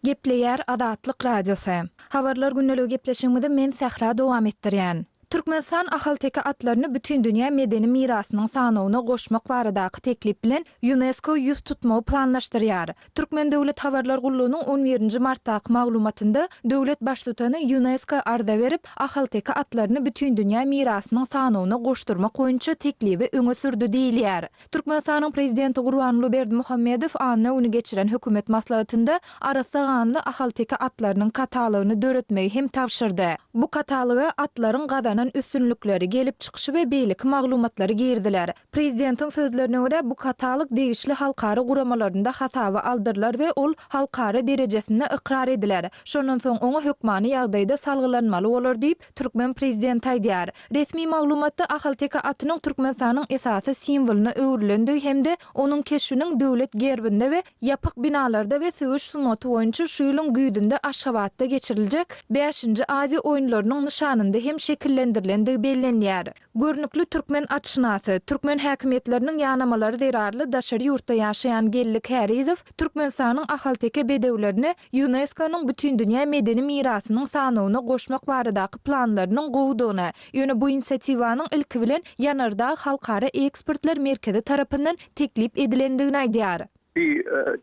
Gepleýär Azatlyk Radiosy. Habarlar gündeligi gepleşigimizi men Sähra dowam etdirýän. Türkmenistan ahalteke atlaryny Bütindünýä medeni mirasynyň sanawyna goşmak baradaky teklip bilen Ýunesko ýüz tutmagy planlaşdyrýar. Türkmen döwlet habarlar gullugynyň on birinji martdaky maglumatynda döwlet Baştutany Ýunesko arza berip, ahalteke atlaryny Bütindünýä mirasynyň sanawyna goşdurmak boýunça teklibi öňe sürdi diýilýär. Türkmenistanyň Prezidenti Gurbanguly Berdimuhamedow anna güni geçiren hökümet maslahatynda arassa ganly ahalteke atlarynyň katalogyny döretmegi hem tabşyrdy. Bu kataloga atlaryň gazanan üstünlikleri, gelip çykyşy we beýleki maglumatlary giriziler. Prezidentiň sözlerine görä, bu katalog degişli halkara guramalarynda hasaba aldyrylar we ol halkara derejesinde ykrar ediler. Şondan soň oňa hökmany ýagdaýda salgylanmaly bolar diýip, türkmen prezidenti aýdýar. Resmi maglumatda ahalteke atynyň Türkmenistanyň esasy simwolyna öwrülendigi hem-de onuň keşbiniň döwlet gerbinde we ýapyk binalarda we söweş sungaty boýunça şu ýylyň güýzünde Aşgabatda geçiriljek bäşinji Aziýa oýunlarynyň nyşanynda hem şekillendirilendigi bellenýär. Görnükli türkmen atşynasy, türkmen häkimiýetleriniň ýanamalary zerarly daşary ýurtda ýaşaýan Geldi Kärizow Türkmenistanyň ahalteke bedewlerini Ýunesko-nyň Bütindünýä medeni mirasynyň sanawyna goşmak baradaky planlarynyň gowudygyny, ýöne bu inisiatiwanyň ilki bilen Ýanardag halkara ekspertler merkezi tarapyndan teklip edilendigini aýdýar. Bu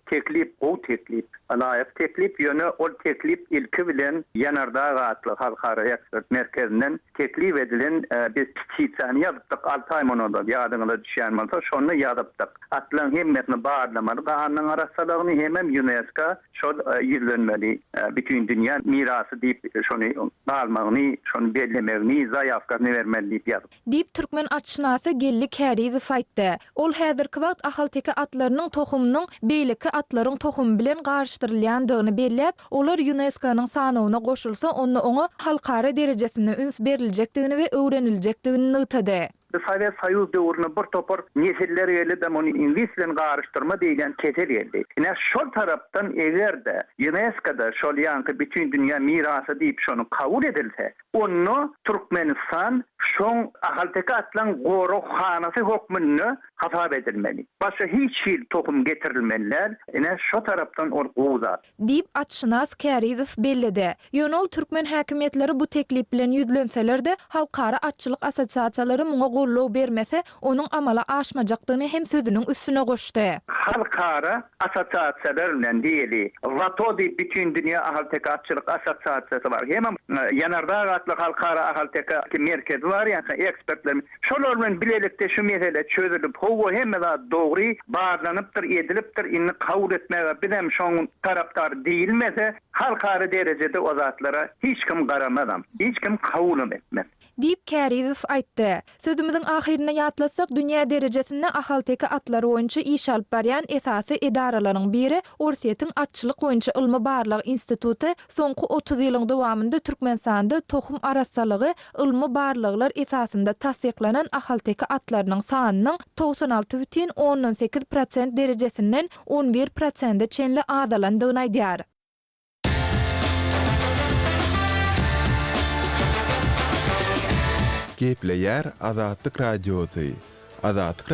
teklip gowy teklip, laýyk teklip, ýöne ol teklip ilki bilen Ýanardag atly halkara ekspert merkezinden teklip edilen, biz petisiýany ýazypdyk alty aý mundan ozal, ýadyňyza düşýän bolsa, şonda ýazypdyk. Atlaryň hemmesini barlamaly, ganynyň arassalygyny hemem Ýunesko şol ýüzlenmeli, Bütindünýä mirasy diýip şony galmagyny, şony bellemegini, zaýawkasyny bermeli diýip ýazypdyk. Diýip, türkmen atşynasy Geldi Kärizow aýtdy. Ol häzirki wagt ahalteke atlarynyň tohumynyň beýleki atlaryň tohumy bilen garyşdyrylýandygyny belläp, olar Ýunesko-nyň sanawyna goşulsa, onda oňa halkara derejesinde üns beriljekdigini we öwreniljekdigini nygtady. Bu Sowet Soýuz döwründe bir topar nesiller geldi-de, muny iňlis bilen garyşdyrma diýilýän kesel geldi. Ine, şol tarapdan eger-de Ýunesko-da şol ýaňky Bütindünýä mirasy diýip şony kabul edilse, Onda Türkmenistan şoň ahalteke atlaň goraghanasy hökmünde hasap edilmeli. Başga hiç hili tohum getirilmeli däl. Ine, şo tarapdan ol gowy zat. Diýip, atşynas Kärizow belledi. Ýöne ol türkmen häkimiýetleri bu teklip bilen ýüzlenseler-de, halkara atçylyk assosiasiýalary muňa goldaw bermese, onuň amala aşmajakdygyny hem sözüniň üstüne goşdy. Halkara assosiasiýalar bilen diýeli, WATO diýip Bütindünýä ahalteke atçylyk assosiasiýasy bar, hemem Ýanardag atly halkara ahalteke merkezi bar, ýagny ekspertler, şolar bilen bilelikde şu mesele çözülip, hawa hemme zat dogry, barlanypdyr, edilipdir, indi kabul etmäge bizem şoň tarapdary diýilmese, halkara derejede o zatlara hiç kim garamazam, hiç kim kabulam etmez. Diýip, Kärizow aýtdy. Sözümiziň ahyrynda ýatlatsak, dünýä derejesinde ahalteke atlary boýunça iş alyp barýan esasy edaralaryň biri Orsýetiň Atçylyk boýunça ylmy-barlag instituty soňky 30 ýylyň dowamynda Türkmenistanda tohum arassalygy ylmy barlaglar esasynda tassyklanan ahalteke atlarynyň sanynyň 96,8 prosent derejesinden 11 prosente çenli azalandygyny aýdýar. Gepleýär Azatlyk Radiosy. Azatlyk.